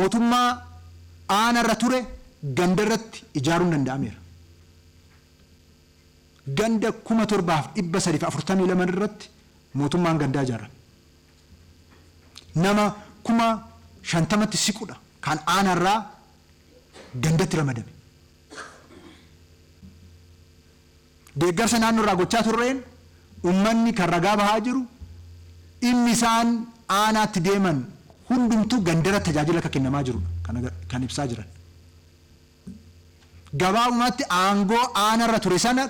Mootummaa aanarra ture gandarratti ijaaruun danda'ameera. Ganda 7342 irratti mootummaan gandaa ijaarame. Nama 50,000tti siqudha kan aanarraa gandatti ramadame. Deeggarsa naannoo irraa gochaa turreen uummanni kan ragaa bahaa jiru dhimmi isaan aanaatti deeman hundumtuu gandara tajaajila akka kennamaa jirudha kan ibsaa jiran. Gabaabumatti aangoo aanarra ture sana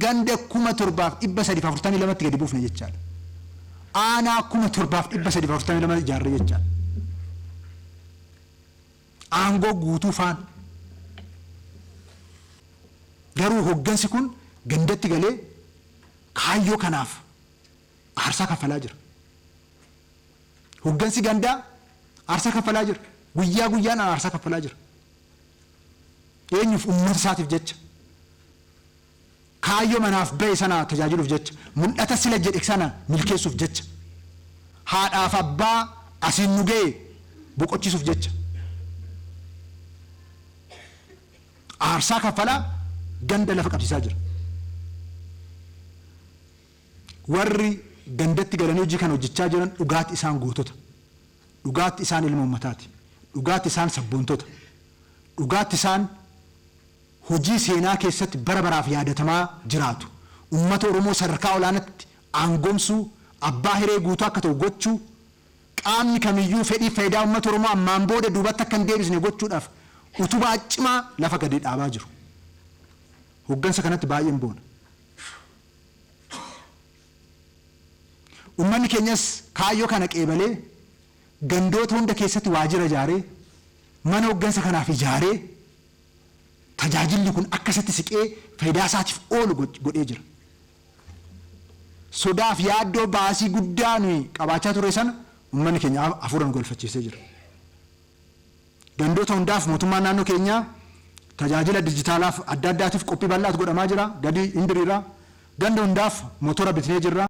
ganda 7342tti gadi buufne jechaadha. Aanaa 7342 ijaarre jechaadha. Aangoo guutuu faana. Garuu hoggansi kun gandatti galee kaayyoo kanaaf aarsaa kaffalaa jira. Hoggansi gandaa aarsaa kaffalaa jira. Guyyaa guyyaan aarsaa kaffalaa jira. Eenyuuf? Uummata isaatiif jecha. Kaayyoo manaaf ba'e sana tajaajiluuf jecha. Mul'ata sila jedhe sana milkeessuuf jecha. Haadhaaf abbaa asiin nu ga'e boqochiisuuf jecha. Aarsaa kaffalaa ganda lafa qabsiisaa jira. Warri gandatti galanii hojii kana hojjechaa jiran dhugaatti isaan gootota. Dhugaatti isaan ilma uummataati. Dhugaatti isaan sabboontota. Dhugaatti isaan hojii seenaa keessatti bara baraaf yaadatamaa jiraatu. Uummata Oromoo sadarkaa olaanaatti aangoomsuu, abbaa hiree guutuu akka ta'u gochuu, qaamni kamiyyuu fedhii faayidaa uummata Oromoo ammaan booda duubatti akka hin deebisne gochuudhaaf utubaa cimaa lafa gadi dhaabaa jiru. Hoggansa kanatti baay'een boona. Uummanni keenyas kaayyoo kana qeebalee gandoota hunda keessatti waajjira ijaaree, mana hoggansa kanaaf ijaaree, tajaajilli kun akkasatti siqee faayidaa isaatiif oolu godhee jira. Sodaaf yaaddoo baasii guddaa nuyi qabaachaa turre sana uummanni keenya hafuura nu galfachiisee jira. Gandoota hundaaf mootummaan naannoo keenyaa tajaajila dijitaalaaf adda addaatiif qophii bal'aatu godhamaa jira. Gadi hin diriira. Ganda hundaaf motora bitnee jirra.